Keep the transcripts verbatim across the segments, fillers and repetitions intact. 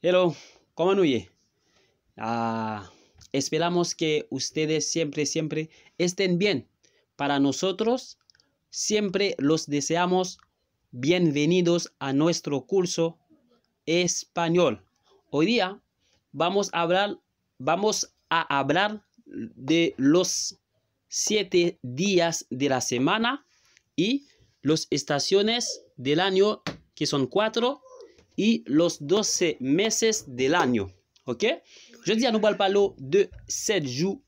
Hello, ¿cómo no ye? Ah, esperamos que ustedes siempre, siempre estén bien. Para nosotros, siempre los deseamos bienvenidos a nuestro curso español. Hoy día vamos a hablar, vamos a hablar de los siete días de la semana y los estaciones del año, que son cuatro, y los doce meses del año. Ok? Jodi a nou pral pale w de sèt jou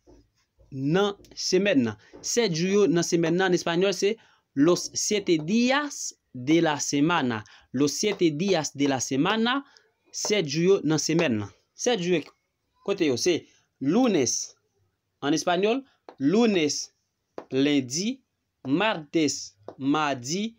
nan semèn nan. Sèt jou yo nan semèn nan, an espanyòl, se los siete días de la semana. Los siete días de la semana, sèt jou yo nan semèn nan. Sèt jou yo, kote yo? Se lunes, an espanyòl, lunes, lendi, martes, madi,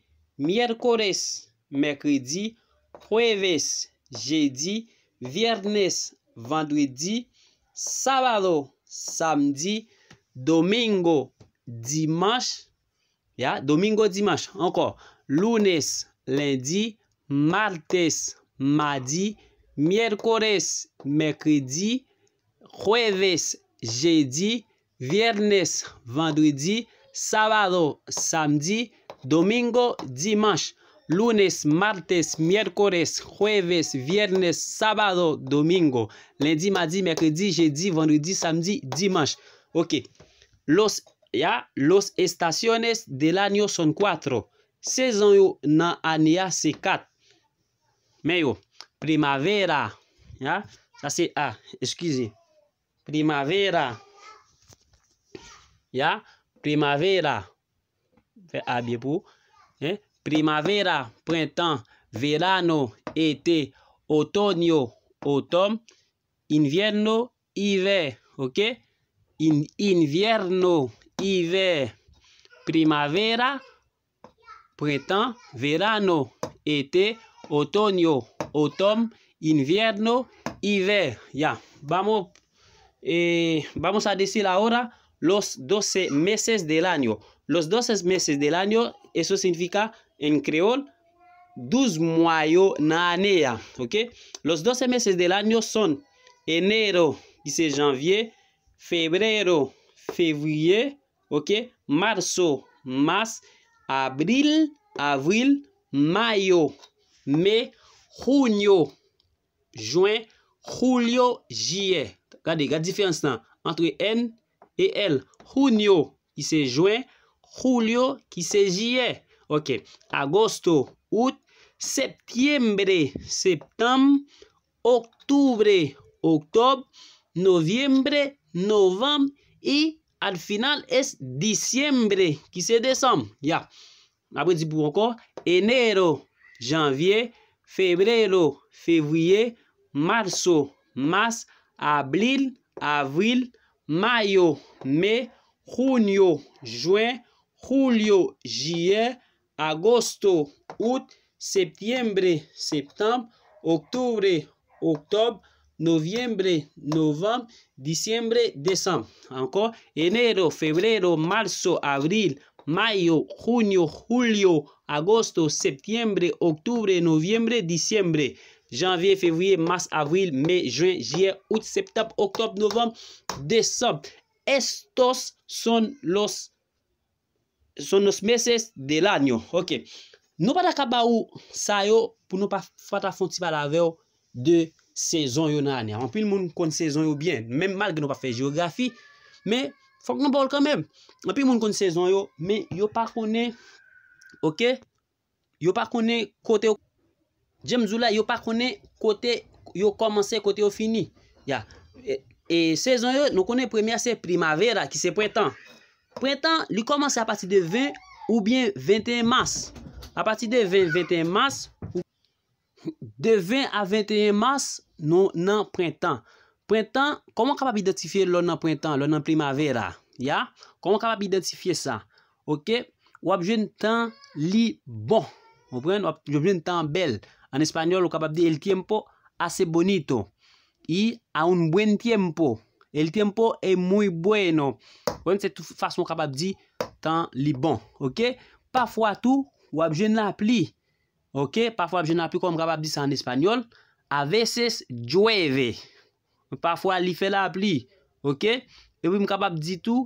miércoles, mèkredi, jueves, jedi, viernes, vandredi, sábado, samdi, domingo, dimanch, ya, domingo, dimanch, ankò, lunes, lendi, martes, madi, miércoles, mèkredi, jueves, jedi, viernes, vandredi, sábado, samdi, domingo, dimanch, lunes, martes, miércoles, jueves, viernes, sábado, domingo, lendi, madi, mèkredi, jedi, vandredi, samdi, dimanch. Ok. Los, ya, los estaciones del año son cuatro. Sezon yo nan ane a se kat. Men yo, primavera, ya, sa se A, eskize. Primavera, ya, primavera, fè A byen pou ou, en, primavera, prentan, verano, ete, otoño, otòn, invierno, ivè, ok? In, invierno, ivè, primavera, prentan, verano, ete, otoño, otòn, invierno, ivè. Ya, vamos, eh, vamos a decir ahora los doce meses del año. Los doce meses del año, eso significa en creol, douz mwa yo nan ane a, ok? Los doce meses del año son enero, ki se janvye, febrero, fevriye, ok? Marzo, mas, abril, avril, mayo, me, junio, jen, julio, jiyè. Gade, gade diferans lan antre N e L. Junio, ki se jen, julio, ki se jiyè. Ok. Agosto, out, septiembre, septanm, octubre, oktòb, noviembre, novanm, e al final es diciembre, ki se desanm. Ya. N ap redi pou ankò, enero, janvye, febrero, fevriye, marzo, mas, abril, avril, mayo, me, junio, jen, julio, jiyè, agosto, out, septiembre, septanm, octubre, oktòb, noviembre, novanm, diciembre, desanm. Ankò, enero, febrero, marzo, abril, mayo, junio, julio, agosto, septiembre, octubre, noviembre, diciembre, janvye, fevriye, mas, avril, me, jen, jiyè, out, septanm, oktòb, novanm, desanm. Estos son los son los meses del año. Ok. Nou pa ta ka ba ou sa yo pou nou pa, pa ta fè yon ti pale avè w de sezon yo nan ane a. Anpil moun konn sezon yo byen, menm malgre nou pa fè jewografi, men fòk nou ba w l kanmenm. Anpil moun konn sezon yo, men yo pa konnen, ok? Yo pa konnen kote yo, jan m di w la, yo pa konnen kote yo kòmanse, kote yo fini. Ya. E, e sezon yo, nou konnen premye a se primavera, ki se prentan. Prentan, li kòmanse apati de ven oubyen venteyen mas. Apati de ven, venteyen mas, ou, de ven a venteyen mas, nou nan prentan. Prentan, kòman w kapab idantifye lè w nan prentan, lè w nan primavera? Ya? Kòman w kapab idantifye sa? Ok? W ap jwenn tan li bon. Konprann? W ap jwenn tan bèl. An espanyòl, ou kapab di el tiempo hace bonito. Y a un buen tiempo. El tiempo es muy bueno. Konprann? Se tout fason w kapab di tan li bon. Ok? Pafwa tou, w ap jwenn lapli. Ok? Pafwa w ap jwenn lapli, kòm w kapab di sa an espanyòl. a veces llueve. Pafwa, li fè lapli. Oke? Epi m kapab di tou,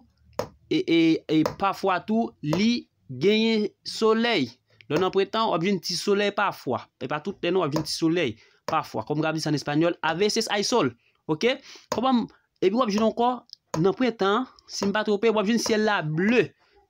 e, e, e pafwa tou, li genyen solèy. Lè w nan prentan, w ap jwenn ti solèy pafwa. E pa tout lè non, w ap jwenn ti solèy pafwa. Kòm m kapab di sa an espanyòl, a veces hay sol. Oke? Kòman, epi w ap jwenn ankò, nan prentan, si m pa twonpe, w ap jwenn syèl la ble.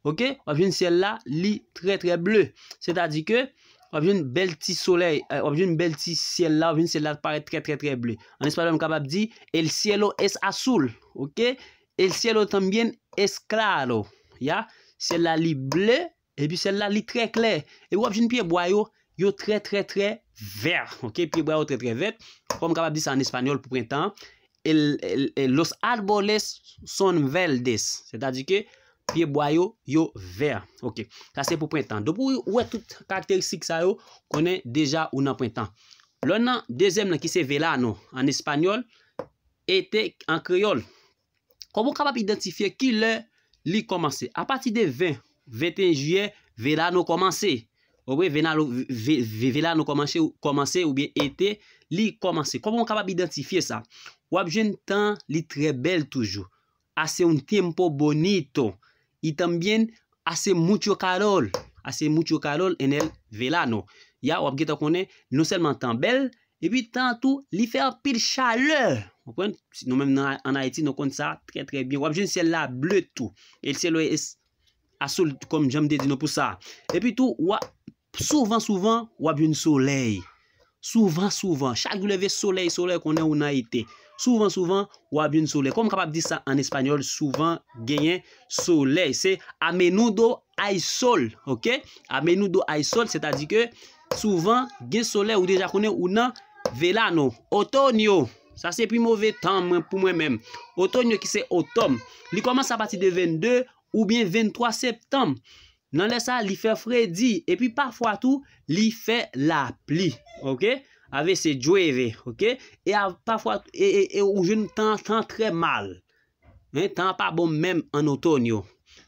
Oke? W ap jwenn syèl la, li trè, trè ble. Sètadi ke w ap jwenn bèl ti solèy, eh, w ap jwenn bèl ti syèl la, w ap jwenn syèl la parèt trè, trè, trè ble. An espanyòl, m kapab di, el cielo es azul. Oke? El cielo también es claro. Ya? Syèl la, li ble, epi syèl la, li trè klè. Epi w ap jwenn pyebwa yo, yo trè, trè, trè vè. Oke? Pyebwa yo trè, trè vè. Kòm m kapab di sa an espanyòl pou prentan, el, el, el, los árboles son verdes. Sètadi ke pyebwa yo, yo vè. Oke. Sa se pou prentan. Depi w wè tout karakteristik sa yo, konnen deja ou nan prentan. Lè w nan dezyèm nan ki se verano, an espanyòl, été an kreyòl. Kòman w kapab idantifye ki lè li kòmanse? Apati de ven, venteyen jiyè, verano kòmanse. Ou wè, verano, ve-, ve-, verano kòmanse, kòmanse oubyen été, li kòmanse. Kòman w kapab idantifye sa? W ap jwenn tan li trè bèl toujou. Hace un tiempo bonito. Y también hace mucho calor. Hace mucho calor en el verano. Ya, w ap gentan konnen, non sèlman tan bèl, epi tan tou, li fè anpil chalè. Konprann? Si nou menm nan, an Ayiti, nou konn sa trè, trè byen. W ap jwenn syèl la ble tou. El cielo es azul, kòm jan m te di nou pou sa. Epi tou, w ap, souvan, souvan, w ap jwenn solèy. Souvan, souvan. Chak jou leve solèy, solèy, konnen ou nan été. Souvan, souvan, w ap jwenn solèy. Kòm m kapab di sa an espanyòl, souvan genyen solèy. Se a menudo hay sol, oke? A menudo hay sol, sètadi ke souvan gen solèy, ou deja konnen ou nan verano. Otoño, sa se pi move tan mwen, pou mwen menm. Otoño ki se otòn. Li kòmanse apati de vennde oubyen venntwa septanm. Nan lè sa, li fè fredi, epi pafwa tou, li fè lapli. Oke? A veces llueve, oke? E a, pafwa, e, e, e ou jwenn tan, tan trè mal. Hein, tan an pa bon menm an otoño.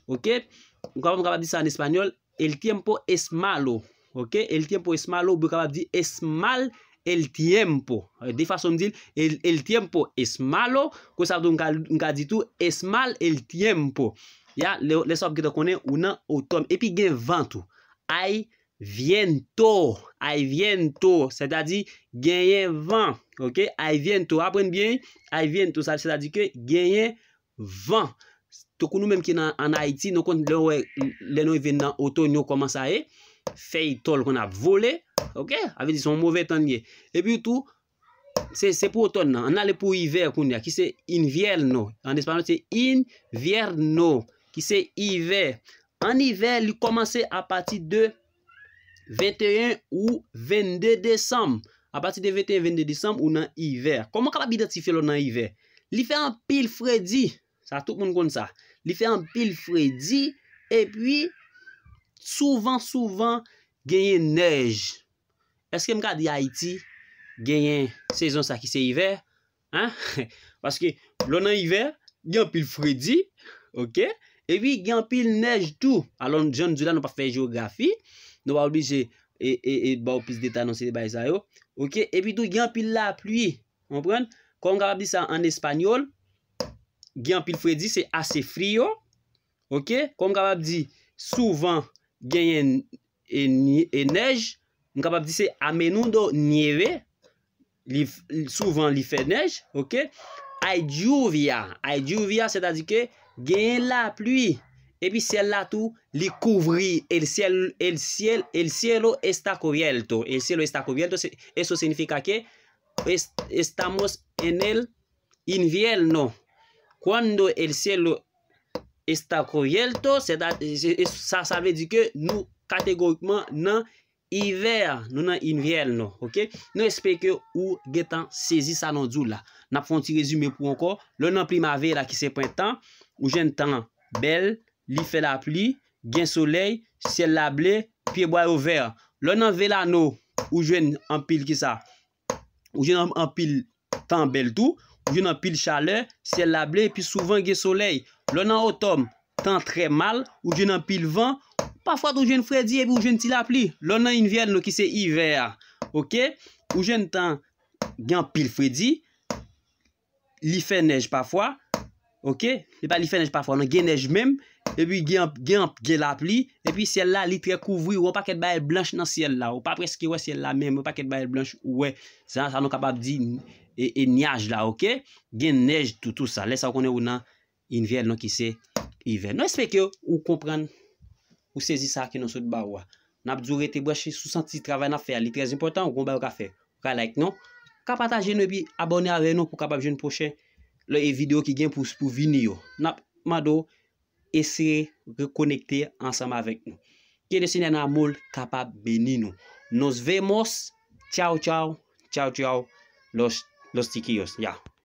Oke? Ou kapab, kapab di sa an espanyòl, el tiempo es malo. Oke? El tiempo es malo, oubyen w kapab di es mal el tiempo. Eh, de fason m di l, el, el tiempo es malo, konsa tou m ka, m ka di tou, es mal el tiempo. Ya, lè, lè sa w ap gentan konnen, ou nan otòn. Epi gen van tou. Hay viento, hay viento, sètadi genyen van. Oke? Hay viento, aprann byen, hay viento, sa, sètadi ke genyen van. Tankou nou menm ki nan, an Ayiti, nou konn lè w wè, lè nou rive nan otoño kòman sa ye, fèy tòl konn ap vole, oke? Sa vle di se yon move tan li ye. Epi tou, se, se pou otòn nan. Ann ale pou ivè kounye a, ki se invierno. An espanyòl, se invierno, ki se ivè. An ivè, li kòmanse apati de venteyen ou vennde desanm. Apati de venteyen, vennde desanm, ou nan ivè. Kòman w kapab idantifye lè w nan ivè? Li fè anpil fredi. Sa, tout moun konn sa. Li fè anpil fredi, epi souvan, souvan, genyen nèj. Èske m ka di Ayiti genyen sezon sa ki se ivè? Hein? Paske lè w nan ivè, gen anpil fredi, oke? Epi gen anpil nèj tou. Alò, jan n di la, nou p ap fè jewografi. Nou pa oblije e, e, e ba w plis detay nan se bagay sa yo. Oke? Epi tou, gen anpil lapli. Konprann? Kòm m kapab di sa an espanyòl, gen anpil fredi, se hace frío. Oke? Kòm m kapab di, souvan genyen e, ni- e nèj, m kapab di se a menudo nieve, li f- souvan li fè nèj, oke? Hay lluvia, hay lluvia, sètadi ke genyen lapli, epi syèl la tou, li kouvri, el ciel, el ciel, el cielo está cubierto, el cielo está cubierto, se- eso significa que es- estamos en el invierno. Cuando el cielo está cubierto, se ta- se- e- sa, sa vle di ke nou kategorikman nan ivè, nou nan invierno, oke? Nou espere ke ou gentan sezi sa nou di w la. N ap fè yon ti rezime pou ou ankò. Lè w nan primavera ki se prentan, ou jwenn tan bèl, li fè lapli, gen solèy, syèl la ble, pyebwa yo vè. Lè w nan verano, ou jwenn anpil kisa? Ou jwenn an- anpil tan bèl tou, ou jwenn anpil chalè, syèl la ble, epi souvan gen solèy. Lè w nan otòn, tan trè mal, ou jwenn anpil van, pafwa tou ou jwenn fredi epi ou jwenn ti lapli. Lè w nan invierno ki se ivè a, oke, ou jwenn tan gen anpil fredi, li fè nèj pafwa, oke? Li pa li fè nèj pafwa, non, gen nèj menm, epi gen, gen, gen lapli, epi syèl la, li trè kouvri, ou wè yon pakèt bagay blanch nan syèl la, ou pa prèske wè syèl la menm, yon pakèt bagay blanch, ou wè, sa, sa nou kapab di, e, e nyaj la, oke? Gen nèj tou, tou sa, lè sa ou konnen ou nan invèn, non, ki se ivè. Nou espere ke ou konprann, ou sezi sa ke nou sot ba ou a. N ap di w rete branche, si w santi travay n ap fè a, li trè enpòtan, ou gon bagay ou ka fè. Ou ka like nou, ou ka pataje nou epi abòne avè nou pou w kapab jwenn pwochen lè e videyo ki gen pou, pou vini yo. N ap mande w eseye rekonekte ansanm avèk nou. Ke le Senyè nan amou l kapab beni nou. Nos vemos. Tchaw, tchaw. Tchaw, tchaw. Los, los chiquillos. Ya.